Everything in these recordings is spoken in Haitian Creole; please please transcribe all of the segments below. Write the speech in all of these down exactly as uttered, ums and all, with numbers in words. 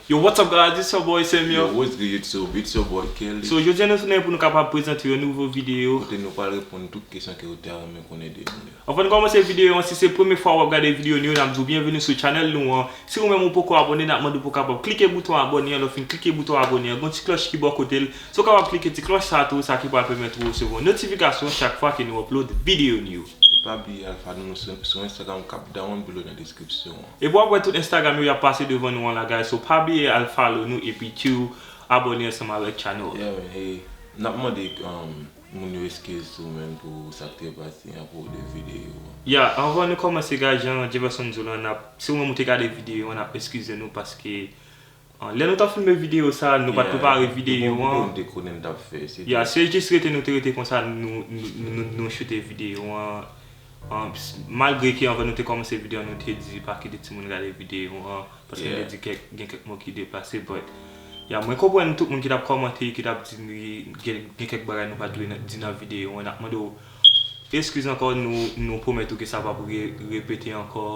Yo, what's up, guys? It's your boy Samuel. Yo, what's good, YouTube? It's your boy Kelly. So, jodi a nou tounen pou nou kapab prezante yon nouvo videyo. Kote nou pral reponn tout kesyon ke ou ta renmen konnen de nou yo. Anvan n kòmanse videyo an, si se premye fwa w ap gade videyo nou yo, n ap di w byenveni sou channel nou an. Si ou menm ou poko abòne, n ap mande w pou w kapab klike bouton abòne an, lè w fin klike bouton abòne an, gen yon ti klòch ki bò kote l. Si w kapab klike ti klòch sa a tou, sa ki pral pèmèt ou resevwa yon notifikasyon chak fwa ke nou upload videyo nou yo. Pa bliye al follow nou sou, sou Instagram k ap down below nan deskripsyon an. Epi w ap wè tout Instagram yo y ap pase devan nou an la, guys. So, pa bliye al follow nou epi tou abòne ansanm avèk channel. Yeah, man. E n ap mande um, moun yo eskiz tou, man, pou sa k te pase an pou de videyo an. Ya, anvan nou kòmanse, guys, jan Jefferson di w lan, n ap, si ou menm ou te gade videyo an, n ap eskize nou paske uh, lè nou t ap filme videyo sa, nou pa t prepare videyo an. Te konnen n t ap fè. Ya, se jis rete nou te rete konsa, nou, nou, nou, nou, nou choute videyo an. Um, s- malgre ke anvan nou te kòmanse videyo an, nou te di pa kite timoun gade videyo an, paske nou te di kèk, gen kèk mo ki deplase, but ya, mwen konprann tout moun ki t ap kòmante, ki t ap di gen, gen kèk bagay nou pa t dwe nan- di nan videyo an, n ap mande w eskiz ankò, nou, nou pwomèt ou ke sa p ap re- repete ankò.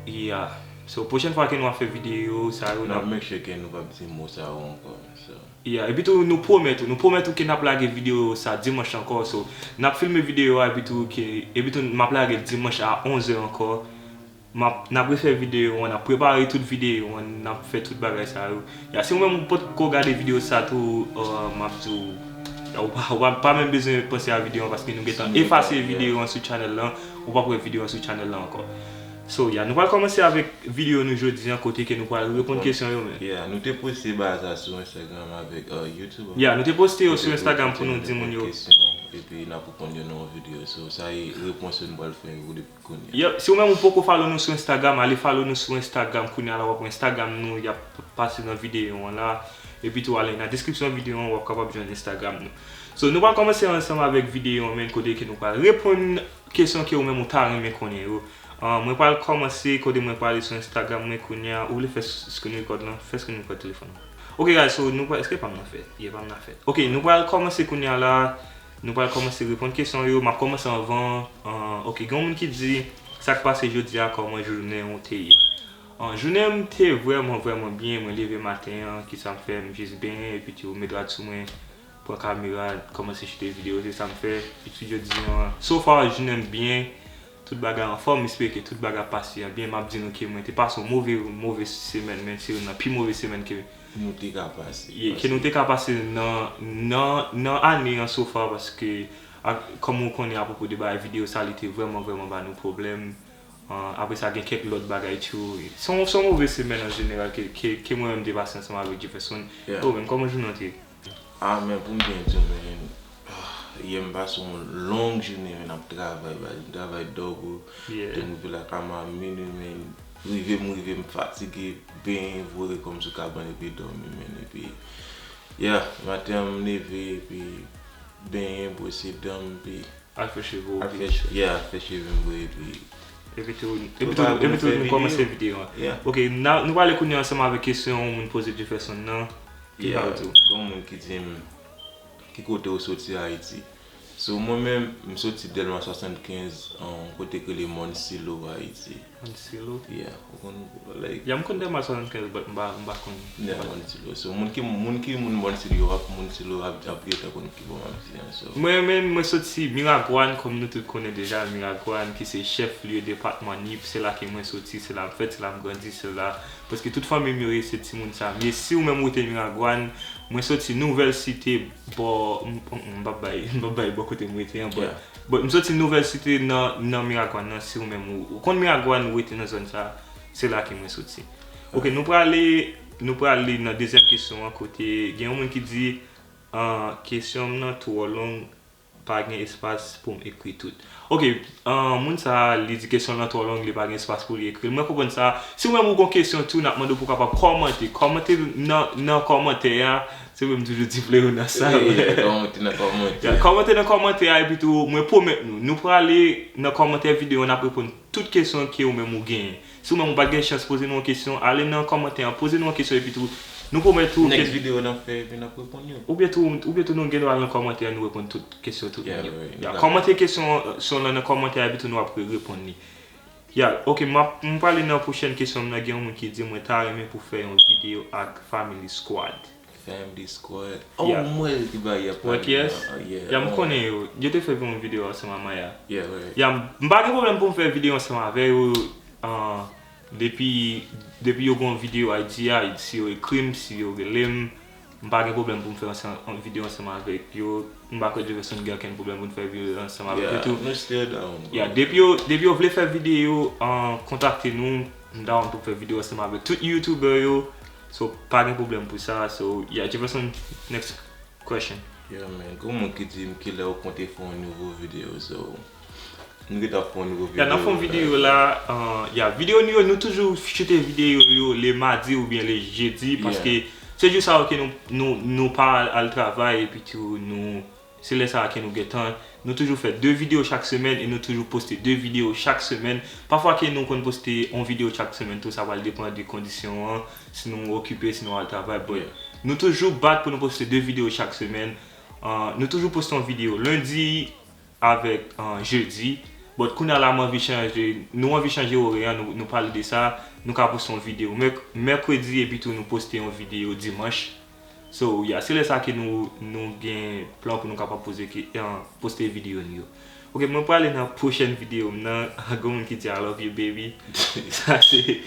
Yeah. So, pwochèn fwa ke nou ap fè videyo sa yo, n ap make sure ke nou p ap di mo sa yo ankò. So. Yeah, epi tou nou pwomèt ou, nou pwomèt ou ke n ap lage videyo sa dimanch ankò. So, n ap filme videyo a epi tou ke epi tou m ap lage l dimanch a onz è ankò. M ap n ap refè videyo an, n ap prepare tout videyo an, n ap fè tout bagay sa yo. Ya, si ou menm ou potko gade videyo sa tou, uh, m ap di w, ya, ou pa, ou pa, pa menm bezwen panse a videyo an paske nou gentan efase videyo an sou channel lan. Ou p ap wè videyo an sou channel lan ankò. So, ya, nou pral kòmanse avèk videyo nou jodi an kote ke nou pral reponn kesyon yo, men. Yeah, nou te poste bagay sa sou Instagram avèk uh, YouTube. Ya, nou te poste yo sou Instagram pou nou di moun yo. Kesyon, epi n ap reponn yo nan yon videyo. So, sa e repons yo nou pral fè pou depi kounye a. Yep, si ou menm ou poko follow nou sou Instagram, ale follow nou sou Instagram kounye a la, w ap wè Instagram nou, y ap pase nan videyo an la. Epi tou ale nan deskripsyon videyo an, w ap kapab jwenn Instagram nou. So, nou pral kòmanse ansanm avèk videyo an, men kote ke nou pral reponn kesyon ke ou menm ou ta renmen konnen yo. Ah, mwen pral kòmanse kote mwen pral sou Instagram mwen kounye a. Ou vle fè s- screen record lan? Fè screen record telefòn ou. Ok, guys, so nou pral, èske pa m nan fèt? Yeah, pa m nan fèt. Ok, nou pral kòmanse kounye a la. Nou pral kòmanse reponn kesyon yo. M ap kòmanse anvan. Ah, ok, gen yon moun ki di, sa k pase jodi a, kòman jounen w te ye? Ah, jounen m te vrèman, vrèman byen. Mwen leve maten an, kisa m fè? M jis benyen, epi tou met rad sou mwen, pran kamera, kòmanse choute videyo, se sa m fè. Epi jodi an, so far, jounen m byen. Tout bagay anfòm, m espere ke tout bagay ap pase an byen. M ap di nou ke mwen te pase yon move, move semèn, men se youn nan pi move semèn ke Nou te ka pase. ye, ke nou te ka pase nan, nan, nan ane an so far, paske ak, kòm ou konnen apwopo de bagay videyo sa, li te vrèman, vrèman ba nou pwoblèm. Ah, apre sa, gen kèk lòt bagay tou. Se yon, se yon move semèn an jeneral ke, ke, ke mwen menm m te pase ansanm avèk Jefferson. Yeah. Ou menm, kòman jounen w te ye? Ah, men pou m byen di w, men, ah, yè m pase yon long jounen, men ap travay, baz, m travay double. Yeah. Te m rive lakay mwen a minwi, men, rive m rive m fatige, benyen, voye kò m sou kabann epi dòmi, men, epi, yeah, maten an m leve, epi benyen, bwose dan m, epi Al fè cheve w al byen. Fè, yeah, al fè cheve m byen, epi Epi tou, epi tou, epi tou nou kòmanse videyo an. Yeah. Ok, na- nou prale kounye a ansanm avèk kesyon yon moun poze Jefferson nan. Ki Yeah, pale tou. Gen yon moun ki di m, ki kote ou soti Ayiti? So, mwen menm, m soti Dèlma swasannkenz, yon kote k rele Monticello, Ayiti. Monticello. Yeah, ou konn, like, Ya, m konn Dèlma swasannkenz, but m pa, m pa konn. Yeah, Monticello. So, moun ki, moun ki moun Monticello yo ap, Monticello ap, ap gentan konn ki bò m ap di an, so. Mwen menm, mwen soti Miragwàn, kòm nou tout konnen deja, Miragwàn, ki se chèf lye depatman Nip, se la ke mwen soti, se la m fèt, se la m grandi, se la, prèske tout fanmi m yo ye, se timoun sa m ye. Si ou menm ou rete Miragwàn, mwen soti Nouvèl Site, bò, m, m, m p ap bay, m p ap bay bò kote m rete an, but, Yeah. but m soti Nouvèl Site nan, nan Miragwàn nan, si ou menm ou, ou konn Miragwàn, ou rete nan zòn sa, se la ke mwen soti. Ok, nou prale, nou prale nan dezyèm kesyon an, kote gen yon moun ki di, ah, kesyon m nan twò long, pa gen espas pou m ekri tout. Ok, ah, moun sa a, li di kesyon l lan twò long, li pa gen espas pou li ekri l. Mwen konprann sa. Si ou menm ou gon kesyon tou, n ap mande w pou w kapab kòmante. Kòmante nan, nan kòmantè a. Se vre m toujou di vle yo nan sa. Yeah, kòmante nan kòmantè. Ya, kòmante nan kòmantè a, epi tou, mwen pwomèt nou, nou prale nan kòmantè videyo, n ap reponn tout kesyon ke ou menm ou genyen. Si ou menm ou pa t gen chans poze nou yon kesyon, ale nan kòmantè an, poze nou yon kesyon, epi tou, nou pwomèt ou Next video n ap fè, epi n ap reponn yo. Oubyen tou, oubyen tou nou gen dwa al nan kòmantè an, nou reponn tout kesyon tout Yeah, moun yo. right. Ya, kòmante kesyon, kesyon lan nan kòmantè a, epi tou nou ap re- reponn li. Ya, ok, m ap, m prale nan pwochèn kesyon m nan. Gen yon moun ki di, "Mwen ta renmen pou fè yon videyo ak Family Squad." Family Squad. Oh, yeah. Mwen ki bay y ap pale. Wè kiyès? Ya, m konnen yo. Yo te fè yon videyo ansanm a Maya. Yeah, right. Ya, m pa gen pwoblèm pou m fè videyo ansanm avè yo. Depi, depi yo gen yon videyo idea, si yo ekri m, si yo rele m, m pa gen pwoblèm pou m fè yon videyo ansanm avèk yo. M pa kwè Jefferson gen okenn pwoblèm pou n fè videyo ansanm avèk yo tou. Yeah, nou still down, bro. Yeah, depi yo, depi yo vle fè videyo, kontakte nou, m down pou fè videyo ansanm avèk tout YouTuber yo. So, pa gen pwoblèm pou sa. So, yeah, Jefferson, next question. Yeah, man. Gen moun ki di m kilè ou konte fè yon nouvo videyo, so, nou gentan fè yon nouvo videyo. Ya, n ap fè yon videyo la. Ya, videyo nou yo, nou toujou choute videyo yo le madi oubyen le jedi, paske se jou sa yo ke nou, nou, nou pa al, al travay, epi tou nou, se lè sa a ke nou gen tan. Nou toujou fè de videyo chak semèn e nou toujou poste de videyo chak semèn. Pafwa ke nou konn poste yon videyo chak semèn tou, sa pral depann de kondisyon an, si nou okipe, si nou al travay, but nou toujou bat pou nou poste de videyo chak semèn. Nou toujou poste yon videyo lendi avèk jedi. But kounye a la, m anvi chanje, nou anvi chanje orè a, nou, nou pale de sa, nou ka poste yon videyo mèk-, mèkredi, epi tou nou poste yon videyo dimanch. So, yeah, se lè sa ke nou, nou gen plan pou nou kapab poze ke, poste videyo nou yo. Ok, mwen prale nan pwochèn videyo m nan. Gen moun ki di, "I love you, baby." Sa se,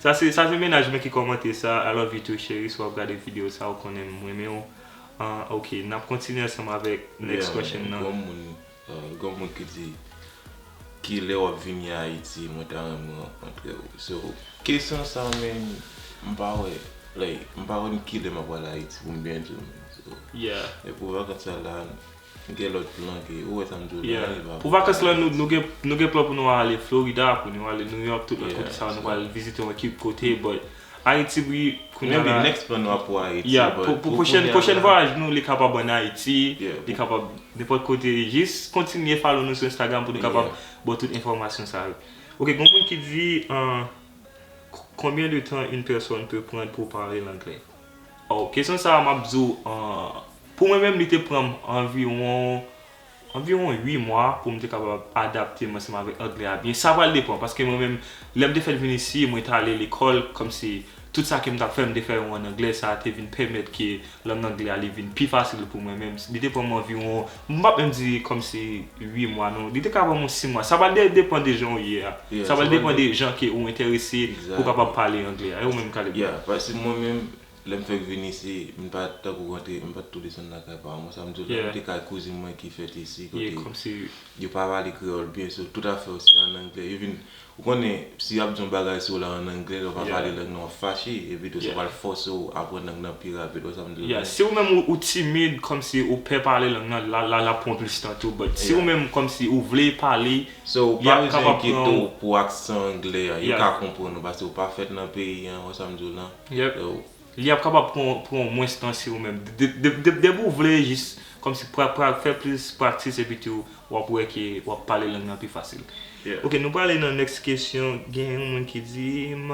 sa se, sa se mennaj mwen ki kòmante sa. "I love you too, cheri." Si w ap gade videyo sa, ou konnen m renmen w. Ah, ok, n ap kontinye ansanm avèk next question nan. Gen moun, gen moun ki di, "Kilè w ap vini Ayiti? Mwen ta renmen rankontre w." So, kesyon sa menm, m pa wè, like, m pa konn kilè m ap pral Ayiti pou m byen di w menm. So, yeah, e pou vakans sa la, m gen lòt plan ke, ou wè sa m di w la, yeah, e pa pou vakans la, nou, nou gen, nou gen plan pou nou ale Florida, pou nou ale New York, tout lòt kote sa, nou pral vizite yon ekip kote, but Ayiti, wi, kounye a la. Maybe next plan nou ap pou Ayiti, yeah, but pou, pou pwochèn, pwochèn vwayaj nou, li kapab ann Ayiti, yeah, li kapab nenpòt kote. Jis kontinye follow nou sou Instagram pou nou kapab ba w tout enfòmasyon sa yo. Ok, gen moun ki di, uh, "Combien de temps une personne peut prendre pour parler l'anglais?" Oh, kesyon sa a, m ap di w, uh, pou mwen menm, li te pran m anviwon anviwon uit mwa pou m te kapab adapte m ansanm avèk anglè a byen. Sa pral depann, paske mwen menm, lè m te fèk vin isi, mwen te ale lekòl, kòmsi tout sa ke m t ap fè, m te fè yo ann anglè, sa te vin pèmèt ke lang anglè a li vin pi fasil pou mwen menm. Li te pran m anviwon, m p ap menm di kòmsi uit mwa, non. Li te ka pran m yon sis mwa. Sa pral de-, depann de jan w ye a. Yeah, sa pral depann de jan ke ou enterese pou w kapab pale anglè a. E ou menm, Caleb? Yeah, paske mwen menm, lè m fèk vin isi, m pa t tankou rantre, m pa t tou desann lakay pa m. Sa m di w la, m te kay kouzin mwen ki fèt isi, kote yo pa pale kreyòl byen, so tout afè yo se ann anglè. Yo vin, ou konnen, si y ap di yon bagay sou w la ann anglè, lè w pa pale lang nan, w ap fache, epi tou sa pral fòse w aprann lang nan pi rapid, ou wè sa m di w la? Yeah, si ou menm ou, ou timid, kòmsi ou pè pale lang nan, la, la, l ap pran w plis tan tou, but si ou menm kòmsi ou vle pale, so, ou pa bezwen enkyete w pou aksan anglè a, yo ka konprann ou, paske ou pa fèt nan peyi a, ou wè sa m di w la? Yep. So, li ap kapab pran, pran w mwens tan si ou menm. De-, de-, de-, depi w vle jis kòmsi pra-, pra-, fè plis praktis epi tou w ap wè ke w ap pale lang nan pi fasil. Yeah. Ok, nou prale nan next kesyon. Gen yon moun ki di m,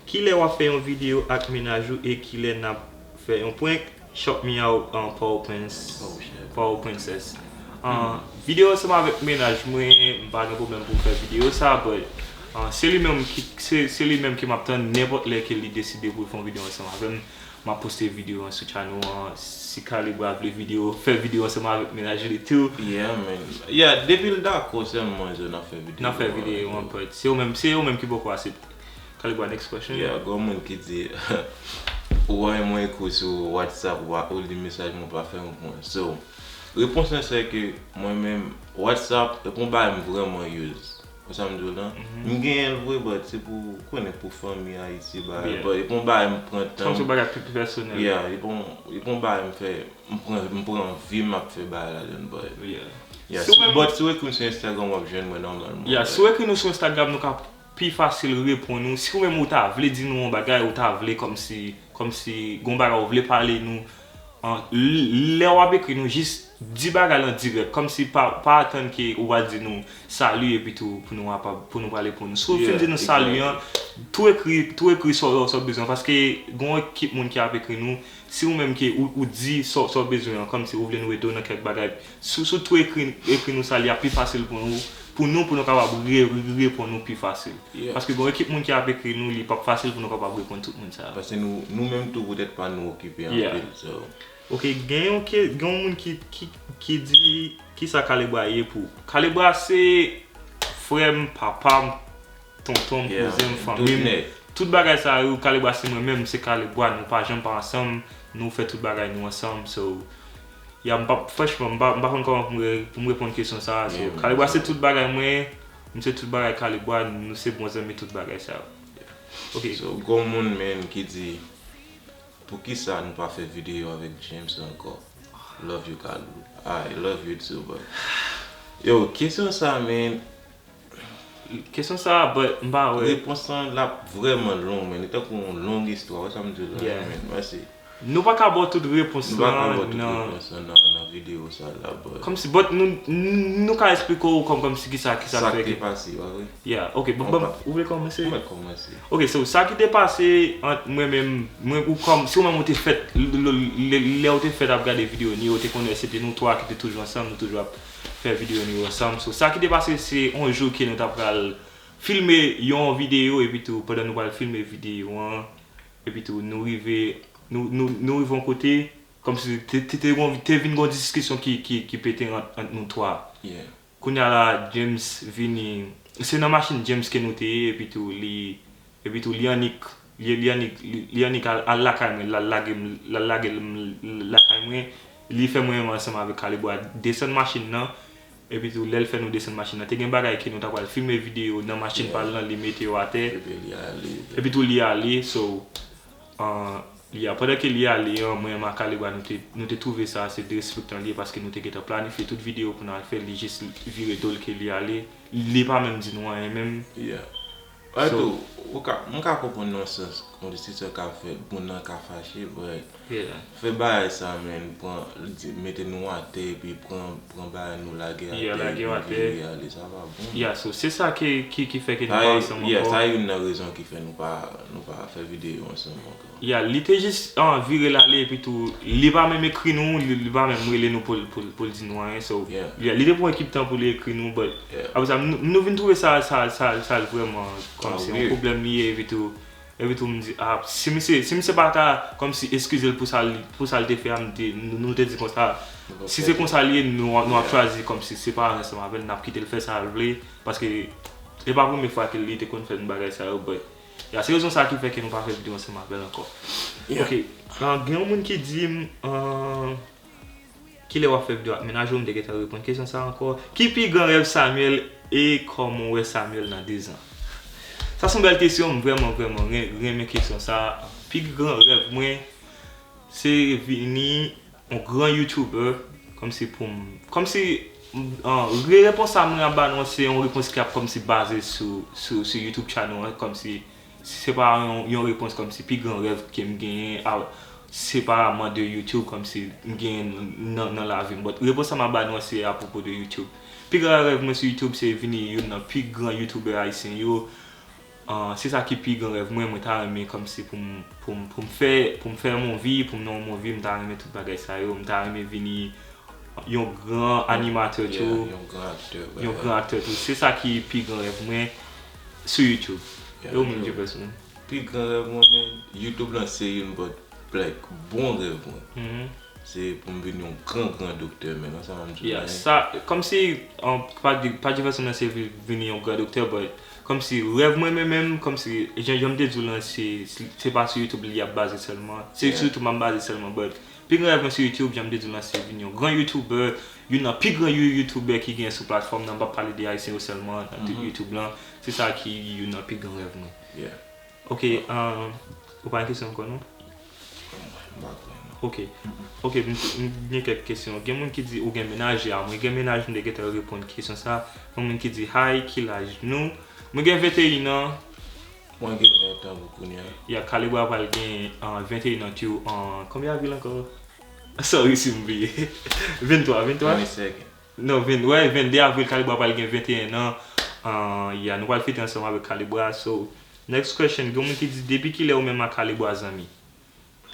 "Kilè w ap fè yon videyo ak mennaj ou e kilè n ap fè yon prank?" Check me out, um, Paul Prince. Oh, shit. Paul Princess. Ah, videyo ansanm avèk mennaj mwen, m pa gen pwoblèm pou m fè videyo sa, but, ah, se li menm ki, se, se li menm ke m ap tann nenpòt lè ke li deside pou l fè yon videyo ansanm avè m. M ap poste videyo an sou channel an. Si Caleb vle videyo, fè videyo ansanm avèk mennaj li tou. Yeah, man. Yeah, depi l dakò sèlman, n ap fè videyo. N ap fè videyo an, but se ou menm, se ou menm ki poko aksepte. Caleb, next question. Yeah, gen moun ki di, "Ou wè mwen ekri w sou WhatsApp, ou pa, ou li mesaj mwen, ou pa fè repons." So, repons lan se ke mwen menm, WhatsApp, e pa yon bagay m vrèman use. Ou sa m di w lan? M genyen l vre, but se pou, konnen, pou fanmi Ayiti, bagay, but e pa yon bagay m pran tan. Kòmsi yon bagay pi, pi pèsonèl. Yeah, e pa yon, e pa yon bagay m fè, m pran, m pran vi m ap fè bagay ladan l, but. Yeah. Yeah, si w, but si w ekri m sou Instagram, w ap jwenn mwen nòmalman. Yeah, si w ekri nou sou Instagram, nou ka pi fasil reponn ou. Si ou menm ou ta vle di nou yon bagay, ou ta vle kòmsi, kòmsi gon bagay ou vle pale nou, an, l-, lè w ap ekri nou, jis di bagay lan dirèk, kòmsi pa, pa atann ke ou pral di nou sali epi tou pou nou kapab, pou nou pral reponn nou. Si w fin di nou sali an, tou ekri, tou ekri sa w, sa w bezwen, paske gon ekip moun ki ap ekri nou, si ou menm ke ou, ou di sa w, sa w bezwen an, kòmsi ou vle nou ede w nan kèk bagay, si w, si w tou ekri, ekri nou sa, li ap pi fasil pou nou pou nou, pou nou kapab re- re- reponn nou pi fasil. Paske gen yon ekip moun ki ap ekri nou, li p ap fasil pou nou kapab reponn tout moun sa yo. Paske nou nou menm tou poutèt pa nou okipe anpil. Ok, gen yon gen yon moun ki ki ki di kisa Kalebwa ye pou ou? Kalebwa se frè m, papa m, tonton m, kouzen m, fanmi m. Tout bagay sa yo, Kalebwa se mwen menm, se Kalebwa, nou pa janm pa ansanm, nou fè tout bagay nou ansanm. So, ya m pa, franchman, m pa, m pa konn kòman pou m, re- pou m reponn kesyon sa a. So, Kalebwa se tout bagay mwen, m se tout bagay Kalebwa, nou se bon zanmi tout bagay sa yo. Ok. So, gon moun, man, ki di, poukisa nou pa fè videyo avèk James ankò? Love you, Kalou. I love you too, bro. Yo, kesyon sa, man. Kesyon sa a, but m pa wè. Repons lan, l ap vrèman long, man. Li tankou yon long istwa. Wè sa m di w la, man. Mèsi. Nou pa ka ba w tout repons lan nan. Nou pa ka ba w tout repons lan nan, nan videyo sa la, but. Kòmsi, but nou, nou ka eksplike w kòm, kòmsi kisa, kisa k fè ke. Sa k te pase, pa vre? Yeah, ok, bon, bon, ou vle kòmanse? Mwen kòmanse. Ok, so, sa ki te pase ant mwen menm, mwen, ou kòm, si ou menm ou te fèt, l- l- l- lè ou te fèt ap gade videyo nou yo, ou te konnen se te nou twa ki te toujou ansanm, nou toujou ap fè videyo nou yo ansanm. So, sa ki te pase, se yon jou ke nou ta pral filme yon videyo, epi tou, pandan nou pral filme videyo an, epi tou, nou rive, nou, nou, nou rive yon kote, kòmsi te, te, te, gon- te vin gon diskisyon ki, ki, ki pete ant, ant nou twa. Kounye a la, James vini, se nan machin James ke nou te ye, epi tou, li, epi tou, li annik, li, li annik, li, li annik al, al lakay mwen, l al lage m, l al lage m lakay mwen, li fè mwen menm ansanm avèk Kalebwa desann machin nan, epi tou, lè l fè nou desann machin nan, te gen bagay ke nou ta pral filme videyo nan machin pa l lan, li mete yo atè, epi tou, li ale, so, An, li a, pandan ke li ale an, mwen menm ak Kalebwa, nou te, nou te twouve sa se derespektan li ye, paske nou te gentan planifye tout videyo pou n al fè, li jis vire do l ke li ale, li pa menm di nou anyen menm. Yeah. Altou, ou ka, m ka konprann nan sans, yon desizyon ka fèt, moun nan ka fache, but fè bagay sa, man, pran, di, mete nou atè, epi pran, pran bagay nou lage atè, epi vire ale, sa pa bon. Yeah, so, se sa ki, ki, ki fè ke nou pa ansanm ankò. Yeah, sa youn nan rezon ki fè nou pa, nou pa fè videyo ansanm ankò. Yeah, li te jis an vire l ale, epi tou, li pa menm ekri nou, li, li pa menm rele nou pou l, pou l, pou l di nou anyen, so, yeah, li te pran ekip tan pou li ekri nou, but apre sa, nou, nou vin twouve sa, sa, sa, sa vrèman, kòmsi yon pwoblèm li ye, epi tou, epi tou, m di, a, si misye, si misye pa ta, kòmsi, eskize l pou sa, l- pou sa l te fè a, m te, nou, nou te di konsa, si se konsa li ye, nou, nou ap chwazi, kòmsi, separe ansanm avè l, n ap kite l fè sa l vle, paske, se pa premye fwa ke li te konn fè n bagay sa yo, but, Ya, se rezon sa ki fè ke nou pa fè videyo ansanm avè l ankò. Ok, ah, gen yon moun ki di m, ah, kilè w ap fè videyo ak mennaj ou, m te gentan reponn kesyon sa a ankò. Ki pi gran rèv Samuel e kòman w wè Samuel nan dezan? Sa se yon bèl kesyon, m vrèman, vrèman ren- renmen kesyon sa a. Pi gran rèv mwen, se vini yon gran YouTuber, kòmsi pou m, kòmsi, an, re- repons sa mwen ap ba nou an, se yon repons ki ap kòmsi baze sou, sou, sou YouTube channel an, kòmsi se pa yon, yon repons kòmsi pi gran rèv ke m genyen, a, separeman de YouTube, kòmsi m genyen nan, nan lavi m. But repons sa m ap ba nou an, se apwopo de YouTube. Pi gran rèv mwen sou YouTube, se vini youn nan pi gran YouTuber ayisyen yo, Ah, se sa ki pi gran rèv mwen, mwen ta renmen kòmsi pou m, pou m, pou m fè, pou m fè yon movie, pou m nan yon movie, m ta renmen tout bagay sa yo, m ta renmen vini yon gran animatè tou, yon gran aktè tou. Se sa ki pi gran rèv mwen sou YouTube. E ou menm, Jefferson? Pi gran rèv mwen, men, YouTube lan se youn, but, like, bon rèv mwen. Se pou m vin yon gran, gran doktè, men, nan sa m ap di w la, sa, kòmsi, pa, pa Jefferson nan se vin, vin yon gran doktè, but kòmsi rèv mwen, men menm, kòmsi, jan, jan m te di w lan, se, se pa sou YouTube li ap baze sèlman. Se sou YouTube m ap baze sèlman, but pi gran rèv mwen sou YouTube, jan m te di w lan, se vin yon gran YouTuber, youn nan pi gran You- YouTuber ki gen sou platfòm nan, m p ap pale de ayisyen yo sèlman, nan tout YouTube lan. Se sa ki youn nan pi gran rèv mwen. Ok, ahn, ou pa gen kesyon ankò non? Ok. Ok, m, m gen kèk kesyon. Gen moun ki di ou gen mennaj, ya, mwen gen mennaj, m te gentan reponn kesyon sa. Gen moun ki di, hi, ki laj nou? Mwen gen venteyen an. Mwen gen ven tan pou kounye a. Ya, Kalibwa pral gen, ahn, venteyen an tou, ahn, konbyen avril ankò? Sorry si m bliye. Venntwa, venntwa? Non, ven, wè, vennde avril, Kalibwa pral gen venteyen an. Ahn, ya, nou pral fete ansanm avèk Kalibwa. So, next question, gen moun ki di, depi kilè ou menm ak Kalibwa zanmi?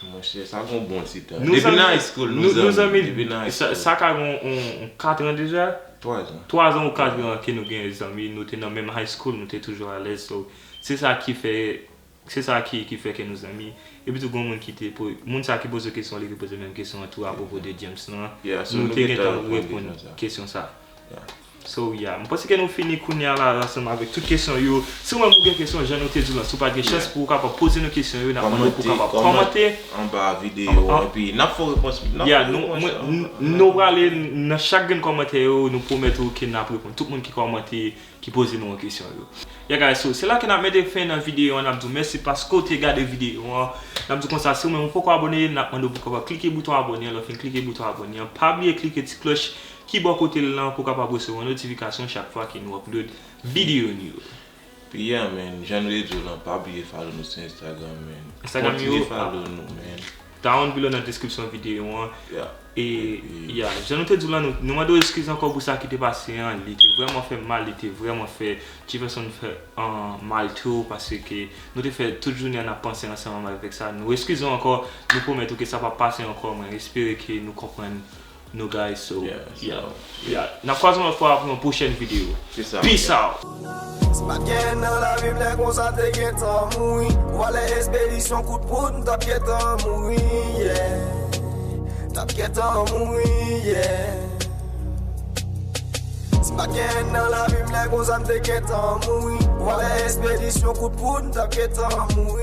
Monchè, sa gon bon ti tan. Depi nan high school nou zanmi. Depi nan high school. Sa ka gon on, on kat an deja? Twa zan. Twa zan ou kat zan ke nou gen zanmi, nou te nan menm high school, nou te toujou alèz. So, se sa ki fè, se sa ki, ki fè ke nou zanmi. Epi tou, gen moun ki te, po- moun sa ki poze kesyon, li te poze menm kesyon an tou apwopo de James lan. Yeah, so Nou nou te gentan gentan reponn reponn kesyon sa. Kesyon sa. Yeah. So, yeah. Mwen panse ke nou fini kounye a la ansanm avèk tout kesyon yo. Si ou menm ou gen kesyon, jan nou te di w lan, si ou pa t gen chans Yeah. pou ou kapab poze nou kesyon yo, n ap mande w pou Kòmante, kapab kòmante kòmante. anba videyo An- an, epi n ap fè repons. N ap Yeah, fè nou, repons mwen, an. n- nou prale nan chak grenn kòmantè yo, nou pwomèt ou ke n ap reponn tout moun ki kòmante, ki poze nou yon kesyon yo. Yeah guys, so, se la ke n ap mete fen nan videyo an, n ap di w mèsi paske w te gade videyo an. N ap di w konsa, si ou menm ou poko abòne, n ap mande w pou w kapab klike bouton abòne an, lè w fin klike bouton abòne an, pa bliye klike ti klòch ki bò kote l lan pou w kapab resevwa notifikasyon chak fwa ke nou upload videyo nou yo. Pi yeah, man, jan nou te di w lan, pa bliye follow nou sou Instagram, man. Instagram yo, Kontinye follow nou, man. Down below nan deskripsyon videyo an. Yeah. E, yeah, jan nou te di w lan, nou, nou mande w eskize ankò pou sa ki te pase an. Li te vrèman fè m mal, li te vrèman fè Jefferson fè an mal tou, paske nou te fè tout jounen an ap panse ansanm avèk sa. Nou eskize w ankò, nou pwomèt ou ke sa p ap pase ankò. Mwen espere ke nou konprann nou, guys. So, Yeah, yeah. so, Yeah. N ap kwaze yon lòt fwa pou yon pwochèn videyo. Se sa. Peace out! Si pa t gen nan lavi m lè konsa te gentan mouri. Ou alè espedisyon kout poud m t ap gentan mouri, yeah. M t ap gentan mouri, yeah. Si pa t gen nan lavi m lè konsa m te gentan mouri. Ou alè espedisyon kout poud m t ap gentan mouri,